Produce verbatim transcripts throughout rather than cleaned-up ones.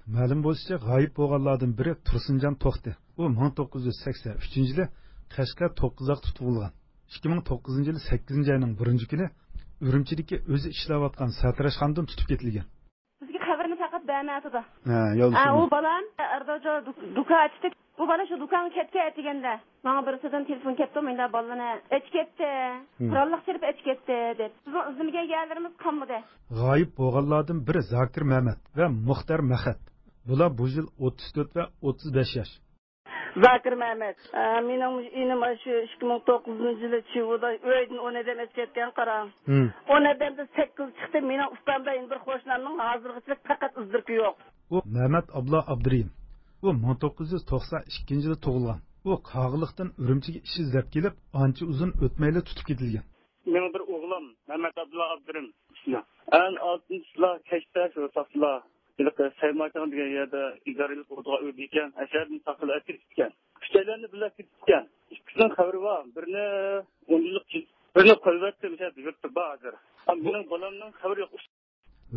مەلۇم بولۇشىچە، غايىب بولغانلاردىن بىرى تۇرسۇنجان توختى. ئۇ مىڭ توققۇز يۈز سەكسەن ئۈچىنچى يىلى قەشقەر توققۇزاقتا تۇغۇلغان. ئىككى مىڭ توققۇزىنچى يىلى سەككىزىنچى ئاينىڭ بىرىنچى كۈنى ئۈرۈمچىدىكى ئۆزى ئىشلەۋاتقان ساتىراشخانىدىن تۇتۇپ كېتىلگەن. بىزگە خەۋىرنى پەقەت بەرمەتىدۇ. ھە، يولدىشىمىز. ئۇ بالام ئەردوجا دۇ-، دۇكان ئېچىپتۇ. بۇ بالا شۇ دۇكانغا كەتكەن ئەتىگەندە. ماڭا بىرسىدىن تېلېفون كەپتۇ، مۇنداق بالىنى ئېچىپ كەتتى. قوراللىق چېلىپ ئېچىپ كەتتى دەپ. بىزنىڭ ئىزدىمىگەن يەرلىرىمىز قالمىدى. غايىب بولغانلاردىن بىرى زاكىر مەمەت ۋە مۇختەر مەخەت. بۇلار بۇ يىل ئوتتۇز تۆت ۋە ئوتتۇز بەش ياش. زاكىر مەمەت. ئە، مېنىڭ ئىنىم شۇ ئىككى مىڭ توققۇزىنچى يىلى چىۋىدا ئۆيدىن ئون ئادەم ئېچىپ كەتكەن، قاراڭ. ئون ئادەمدىن سەككىز چىقتى. مېنىڭ ئۇستامدا يەنە بىر قوشنامنىڭ ھازىرغىچە پەقەت ئىز-دېرىكى يوق. بۇ مەمەت ئابلا ئابدۇرېھىم. ئۇ مىڭ توققۇز يۈز توقسان ئىككىنچى يىلى تۇغۇلغان. ئۇ قاغىلىقتىن ئۈرۈمچىگە ئىش ئىزدەپ كېلىپ، ئانچە ئۇزۇن ئۆتمەيلا تۇتۇپ كېتىلگەن. مېنىڭ بىر ئوغلۇم مەمەت ئابدۇللا ئابدۇرېھىم ئىسمى. ئەڭ ئالتىنچى چىسلا كەچتە شۇ ساقچىلار ھېلىقى سەيماچاڭ دېگەن يەردە ئىدارىلىك ئوردىغا ئۆلگەن ئىكەن. ئەشەدىن ساقچىلار ئەكىرىپ كەتكەن. ئۈچەيلەننى بىللە كېتىپتىكەن. ئىككىسىنىڭ خەۋىرى بار. بىرىنى ئون يىللىق، بىرىنى قويۇۋەتتىم، مۇشۇ يەردە يۈرۈپتۇ، بار ھازىر. ئەمما مېنىڭ بالامنىڭ خەۋىرى يوق.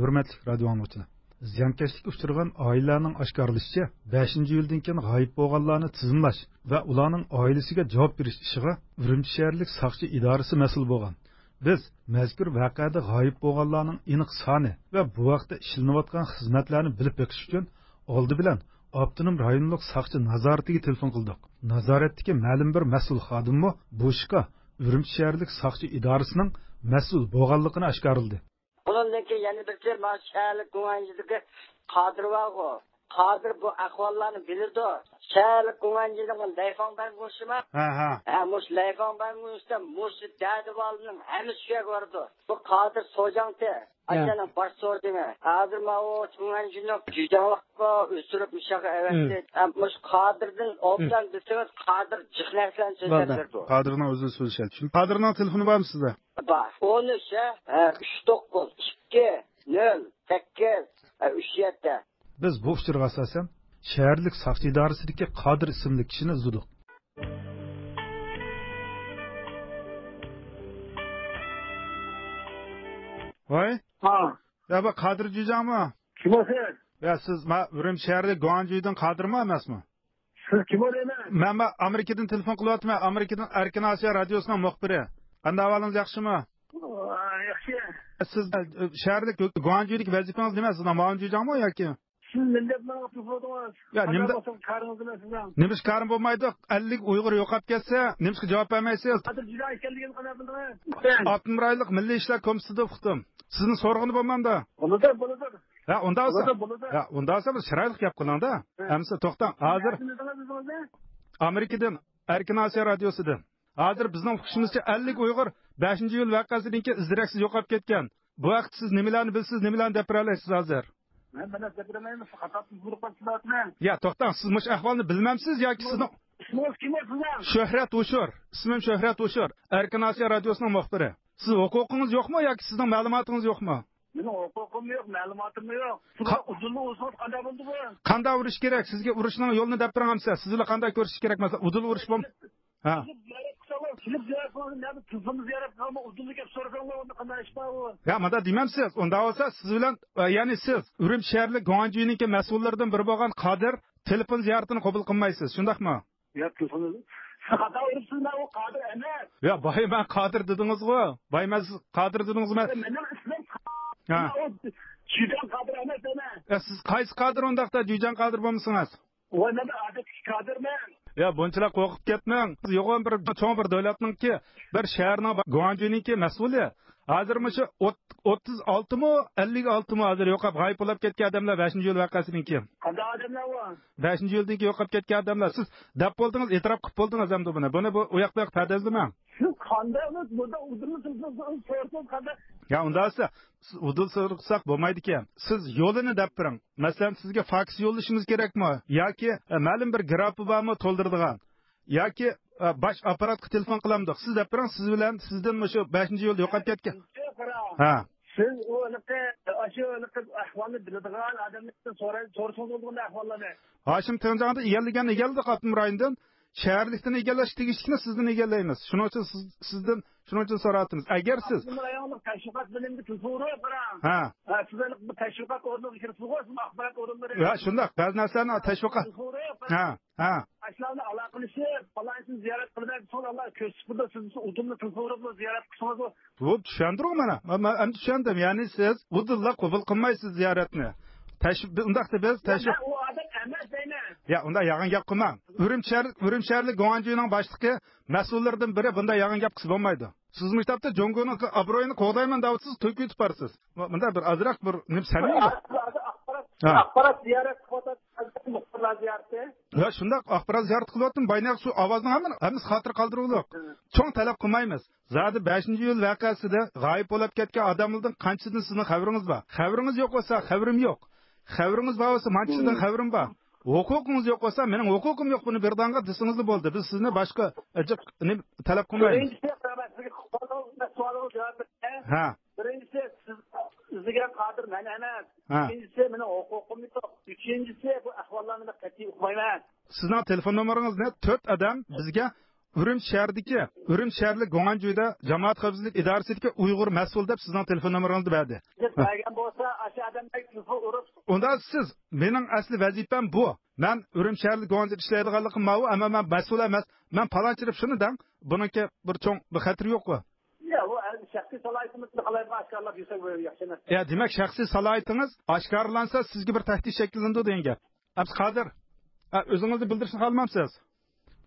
ھۆرمەتلىك رادىيو ئاڭلىغۇچىلار، زىيانكەشلىككە ئۇچرىغان ئائىلىلەرنىڭ ئاشكارىلىشىچە، بەشىنچى ئىيۇلدىن كېيىن غايىب بولغانلارنى تىزىملاش ۋە ئۇلارنىڭ ئائىلىسىگە جاۋاب بېرىش ئىشىغا ئۈرۈمچى شەھەرلىك ساقچى ئىدارىسى مەسئۇل بولغان. بىز مەزكۇر ۋەقەدە غايىب بولغانلارنىڭ ئېنىق سانى ۋە بۇ ھەقتە ئىشلىنىۋاتقان خىزمەتلەرنى بىلىپ بېقىش ئۈچۈن ئالدى بىلەن ئاپتونوم رايونلۇق ساقچى نازارىتىگە تېلېفون قىلدۇق. نازارەتتىكى مەلۇم بىر مەسئۇل خادىممۇ بۇ ئىشقا ئۈرۈمچى شەھەرلىك ساقچى ئىدارىسىنىڭ مەسئۇل بولغانلىقىنى ئاشكارىلىدى. ئۇنىڭدىن كېيىن يەنە بىرسى، مانا شەھەرلىك گۇڭئەنجىدىكى قادىر بارغۇ. قادىر بۇ ئەھۋاللارنى بىلىدۇ. شەھەرلىك گۇڭئەنجىنىڭ لەيفاڭبەن گۇشىما؟ ھە، ھە. ھە، مۇشۇ لەيفاڭبەن گۇشتا مۇشۇ دەدە بالىنىڭ ھەممىسى شۇ يەرگە بارىدۇ. بۇ قادىر سوجاڭتى. ھە. ئاشۇنىڭ باش سوجىڭى. ھازىر ماۋۇ گۇڭئەنجىنىڭ جۈجاڭلىققا ئۆستۈرۈپ مۇشۇ يەرگە ئەۋەتتى. ھە، مۇشۇ قادىردىن ئوبدان بىلسىڭىز، قادىر جىق نەرسىلەرنى سۆزلەپ بەردى. قادىرنىڭ ئۆزىنى سۆزلىشەلى. قادىرنىڭ تېلېفونى بارمۇ سىزدە؟ بار. ئون ئۈچ، ھە، ھە، ئۈچ توققۇز ئىككى نۆل سەككىز، ھە، ئۈچ يەتتە. بىز بۇ ئۇچۇرغا ئاساسەن، شەھەرلىك ساقچى ئىدارىسىدىكى قادىر ئىسىملىك كىشىنى ئىزدىدۇق. ۋاي. ھا. يا، بۇ قادىر جۈجاڭمۇ؟ كىم ئۇ سىز؟ يا، سىز ما ئۈرۈمچى شەھەرلىك گۇاڭجۈيدىن قادىرمۇ ئەمەسمۇ؟ سىز كىم ئۇ دەيمەن؟ مەن، مەن ئامېرىكىدىن تېلېفون قىلىۋاتىمەن. ئامېرىكىدىن ئەركىن ئاسىيا رادىيوسىنىڭ مۇخبىرى. قانداق ئەھۋالىڭىز، ياخشىمۇ؟ ئا، ياخشى. سىز، ئە، شەھەرلىك گۇاڭجۈيدىكى ۋەزىپىڭىز نېمە؟ سىزنىڭ مۇئاۋىن جۈجاڭمۇ ياكى؟ سىز نېمە دەپ ماڭا تېلېفون قىلدىڭىز؟ يا، قانداق نېمە دە-، بولسا كارىڭىز نېمە سىزنىڭ؟ نېمىشقا كارىم بولمايدۇ؟ ئەللىك ئۇيغۇر يوقاپ كەتسە، نېمىشقا جاۋاب بەرمەيسىز؟ قادىر جۈجاڭ ئىكەنلىكىنى قانداق بىلدىڭىز؟ ئاپتونوم رايونلۇق مىللىي ئىشلار كومىتېتىدا ئۇقتۇم. سىزنى سورىغىنى بولمامدۇ؟ بولىدۇ، بولىدۇ. ھە، ئۇنداق بولسا، بولىدۇ، بولىدۇ. ھە، ئۇنداق بولسا بىر چىرايلىق گەپ قىلىڭدا. ھە. ئەمسە توختاڭ. ھازىر نەدىن ئۆزىڭىز؟ ئامېرىكىدىن، ئەركىن ئاسىيا رادىيوسىدىن. ھازىر بىزنىڭ ئۇقۇشىمىزچە ئەللىك ئۇيغۇر بەشىنچى ئىيۇل ۋەقەسىدىن كېيىن ئىز دېرەكسىز يوقاپ كەتكەن. بۇ ھەقتە سىز نېمىلەرنى بىلىسىز، نېمىلەرنى دەپ بېرەلەيسىز ھازىر؟ مەن، مەن دەپ بېرەلمەيمەن، خاتا بۇيرۇق بەرسىلەرمەن. يا، توختاڭ، سىز مۇشۇ ئەھۋالنى بىلمەمسىز ياكى سىزنىڭ؟ ئىسمىڭىز كىم سىزنىڭ؟ شۆھرەت ھوشۇر. ئىسمىم شۆھرەت ھوشۇر. ئەركىن ئاسىيا رادىيوسىنىڭ مۇخبىرى. سىز ھوقۇقىڭىز يوقمۇ ياكى سىزنىڭ مەلۇماتىڭىز يوقمۇ؟ مېنىڭ ھوقۇقۇم يوق، مەلۇماتىممۇ يوق. سىز قا- ئۇدۇلنى ئۇرسىڭىز قانداق بولىدۇ بۇ؟ قانداق ئۇرۇش كېرەك؟ سىزگە ئۇرۇشنىڭ يولىنى دەپ بېرىڭ ئەمسە. سىز بىلەن قانداق كۆرۈشۈش كېرەك؟ مەسىلەن، ئۇدۇل ئۇرۇش بولم-، ھە. كېلىپ زىيارەت قىلساڭلار، كېلىپ زىيارەت قىلساڭلار، نەدە تېلېفوندا زىيارەت قىلساڭلار، ئۇنداق قانداق ئىش بار ئۇ؟ يا، مانا دېمەمسىز. ئۇنداق بولسا سىز بىلەن، ئە، يەنى سىز ئۈرۈمچى شەھەرلىك گۇاڭجۈينىڭكى مەسئۇللىرىدىن بىرى بولغان قادىر تېلېفون زىيارىتىنى قوبۇل قىلمايسىز، شۇنداقمۇ؟ يا، تېلېفوندا سىز خاتا ئۇرۇپسىز، مەن ئۇ قادىر ئەمەس. يا، باي، مەن قادىر دېدىڭىزغۇ. باي، مەن سىز قادىر دېدىڭىزمۇ؟ مېنىڭ ئىسمىم، ھە. مەن ئۇ جۈجەڭ قادىر ئەمەس، ئەمەس. يا، سىز قايسى قادىر ئۇنداقتا، جۈجەڭ قادىر بولمىسىڭىز؟ ۋاي، مەن بىر ئادەتتىكى كادىرمەن. يا، بۇنچىلىك قورقۇپ كەتمەڭ. سىز يوغان بىر چوڭ بىر دۆلەتنىڭكى، بىر شەھەرنىڭ، گۇاڭجۈينىڭكى مەسئۇلى. ھازىر مۇشۇ ئوت-، ئوتتۇز ئالتىمۇ، ئەللىك ئالتىمۇ ھازىر يوقاپ، غايىب بولۇپ كەتكەن ئادەملەر بەشىنچى ئىيۇل ۋەقەسىدىن كېيىن. قانداق ئادەملەر ئۇ؟ بەشىنچى ئىيۇلدىن كېيىن يوقاپ كەتكەن ئادەملەر. سىز دەپ بولدىڭىز، ئېتىراپ قىلىپ بولدىڭىز ئەمدى بۇنى. بۇنى بۇ، ئۇ ياق بۇ ياققا پەردازلىمەڭ. سىز قانداق بۇ-، بۇنداق ئۇدۇلنى سورىسىڭىز قانداق؟ يا، ئۇنداق بولسا، سىز ئۇدۇل سورىساق بولمايدىكەن. سىز يولىنى دەپ بېرىڭ. مەسىلەن، سىزگە فاكس يوللىشىمىز كېرەكمۇ؟ ياكى، ئە، مەلۇم بىر گراپى بارمۇ تولدۇرىدىغان؟ ياكى، ئە، باش ئاپپاراتقا تېلېفون قىلامدۇق؟ سىز دەپ بېرىڭ، سىز بىلەن سىزدىن مۇشۇ بەشىنچى ئىيۇل يوقاپ كەتكەن. ھە. سىز ئۇ ھېلىقى، ئاشۇ ھېلىقى ئەھۋالنى بىلىدىغان ئادەملەردىن سوراي-، سورىسىڭىز بولىدىغان ئەھۋاللارنى. ھاشىم تېڭجاڭدا ئىگىلىگەن، ئىگىلىدۇق ئاپتونوم رايوندىن. شەھەرلىكتىن ئىگىلەش تېگىشلىكنى سىزدىن ئىگىلەيمىز. شۇنىڭ ئۈچۈن سىز، سىزدىن، شۇنىڭ ئۈچۈن سوراۋاتىمىز. ئەگەر سىز ئاپتونوم رايونلۇق تەشۋىقات بۆلۈمىگە تېلېفون قىلىپ قاراڭ. ھە. ھە، سىز بۇ تەشۋىقات ئورنىغا كىرىپ قويسىڭىز، ئاخبارات ئورۇنلىرى. ھە، شۇنداق. بەزى نەرسىلەرنى تەشۋىقات. تېلېفون قىلىپ قاراڭ. ھە، ھە. ئاشۇلارنى ئالاقىلىشىپ، پالانچىنى زىيارەت قىلىمەن دېسىڭىز، ئۇلار كۆرسىتىپ بېرىدۇ، سىز ئۇدۇلنى تېلېفون قىلىپ زىيارەت قىلسىڭىز. بۇ چۈشەندۈرۈڭ مانا. مەن، مەن ئەمدى چۈشەندىم. يەنى سىز ئۇدۇللا قوبۇل قىلمايسىز زىيارەتنى. تەشۋىق، ئۇنداقتا بىز يا، تەشۋىق. مەن ئۇ ئادەم ئەمەس دەيمەن. يا، ئۇنداق يالغان گەپ قىلماڭ. ئۈرۈمچى شەھەر، ئۈرۈمچى شەھەرلىك گۇاڭجۈنىڭ باشلىقى مەسئۇللىرىدىن بىرى بۇنداق يالغان گەپ قىلسا بولمايدۇ. سىز مۇشۇ تاپتا جۇڭگونىڭ ئابرۇيىنى قوغدايمەن دەۋاتىسىز، تۆكۈپ كېتىپ بارىسىز. بۇ، بۇنداق بىر ئازراق بىر نېمە سەمىمىي. ئاخبارات، ھە. ئاخبارات زىيارەت قىلىۋاتىدۇ، مۇخبىرلار زىيارىتى. يا، شۇنداق ئاخبارات زىيارىتى قىلىۋاتىدۇ، بايناق شۇ ئاۋازنىڭ ھەممە، ھەممىسى خاتىرە قالدۇرۇلۇق. ھە. چوڭ تەلەپ قىلمايمىز. زادى بەشىنچى ئىيۇل ۋەقەسىدە غايىب بولۇپ كەتكەن ئادەملەردىن قانچىسىدىن سىزنىڭ خەۋىرىڭىز بار؟ خەۋىرىڭىز يوق بولسا، خەۋىرىم يوق. خەۋىرىڭىز بار بولسا، مانچىسىدىن خەۋىرىم بار. ھوقۇقىڭىز يوق بولسا، مېنىڭ ھوقۇقۇم يوق، بۇنى بېرىدىغانغا دېسىڭىزلا بولدى. بىز سىزنى باشقا ئەجەب نېمە تەلەپ قىلمايمىز. بىرىنچىسى، سوئالىڭىز جاۋاب بېرىڭ. ھە. بىرىنچىسى، سىز ئىزدىگەن قادىر مەن ئەمەس. ھە. ئىككىنچىسى، مېنىڭ ھوقۇقۇم يوق. ئۈچىنچىسى، بۇ ئەھۋاللارنى مەن قەتئىي ئۇقمايمەن. سىزنىڭ تېلېفون نومۇرىڭىزنى تۆت ئادەم بىزگە ئۈرۈمچى شەھىرىدىكى، ئۈرۈمچى شەھەرلىك گۇڭئەنجۈيدە جامائەت خەۋپسىزلىك ئىدارىسىدىكى ئۇيغۇر مەسئۇل دەپ سىزنىڭ تېلېفون نومۇرىڭىزنى بەردى. سىز بەرگەن بولسا، ئاشۇ ئادەملەرگە تېلېفون ئۇرۇپ. ئۇندا سىز، مېنىڭ ئەسلى ۋەزىپەم بۇ. مەن ئۈرۈمچى شەھەرلىك گۇڭئەنجۈيدە ئىشلەيدىغانلىقىم ماۋۇ، ئەمما مەن مەسئۇل ئەمەس. مەن پالانچى دەپ شۇنى دەڭ. بۇنىڭكى بىر چوڭ بىر خەتىرى يوققۇ. يا، بۇ ئەمدى شەخسىي سالاھىيىتىمىزنى قالايمىقان ئاشكارىلاپ يۈرسەك بولىدۇ، ياخشى ئەمەس. يا، دېمەك، شەخسىي سالاھىيىتىڭىز ئاشكارىلانسا، سىزگە بىر تەھدىت شەكىللىنىدۇ دېگەن گەپ. ئەبدۇقادىر، ھە، ئۆزىڭىزنى بىلدۈرۈشنى خالىمامسىز؟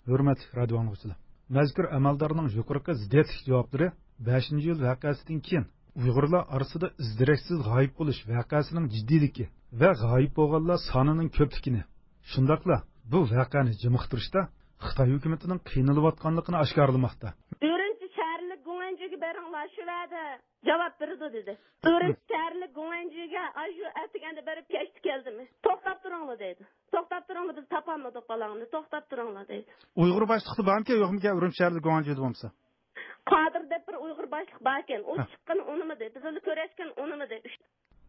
ھۆرمەتلىك رادىئو ئاڭلىغۇچىلار، مەزكۇر ئەمەلدارنىڭ يۇقىرىقى زىددىيەتلىك جاۋابلىرى بەشىنچى ئىيۇل ۋەقەسىدىن كېيىن ئۇيغۇرلار ئارىسىدا ئىز-دېرەكسىز غايىب بولۇش ۋەقەسىنىڭ جىددىيلىكى ۋە غايىب بولغانلار سانىنىڭ كۆپلۈكىنى، شۇنداقلا بۇ ۋەقەنى جىمىقتۇرۇشتا خىتاي ھۆكۈمىتىنىڭ قىينىلىۋاتقانلىقىنى ئاشكارىلىماقتا. ئۈرۈمچى شەھەرلىك گۇڭئەنجۈگە بېرىڭلار، شۇ يەردە جاۋاب بېرىدۇ، دېدى. ئۈرۈمچى شەھەرلىك گۇڭئەنجۈگە ئاشۇ ئەتىگەندە بېرىپ كەچتە كەلدىم. توختاپ تۇرۇڭلار، دەيدۇ. توختاپ تۇرۇڭلار، بىز تاپالمىدۇق بالاڭنى، توختاپ تۇرۇڭلار، دەيدۇ. ئۇيغۇر باشلىقى بارمىكەن، يوقمىكەن ئۈرۈمچى شەھەرلىك گۇڭئەنجۈدە بولمىسا؟ قادىر دەپ بىر ئۇيغۇر باشلىق باركەن، ئۇ ھە. چىققىنى ئۇنىمىدى، بىز ئۇنى كۆرۈشكىنى ئۇنىمىدى.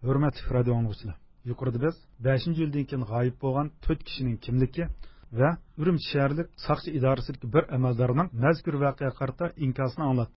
ھۆرمەتلىك رادىئو ئاڭلىغۇچىلار، يۇقىرىدا بىز بەشىنچى ئىيۇلدىن كېيىن غايىب بولغان تۆت كىشىنىڭ كىملىكى ۋە ئۈرۈمچى شەھەرلىك ساقچى ئىدارىسىدىكى بىر ئەمەلدارنىڭ مەزكۇر ۋەقەگە قارىتا ئىنكاسىنى ئاڭلاتتۇق.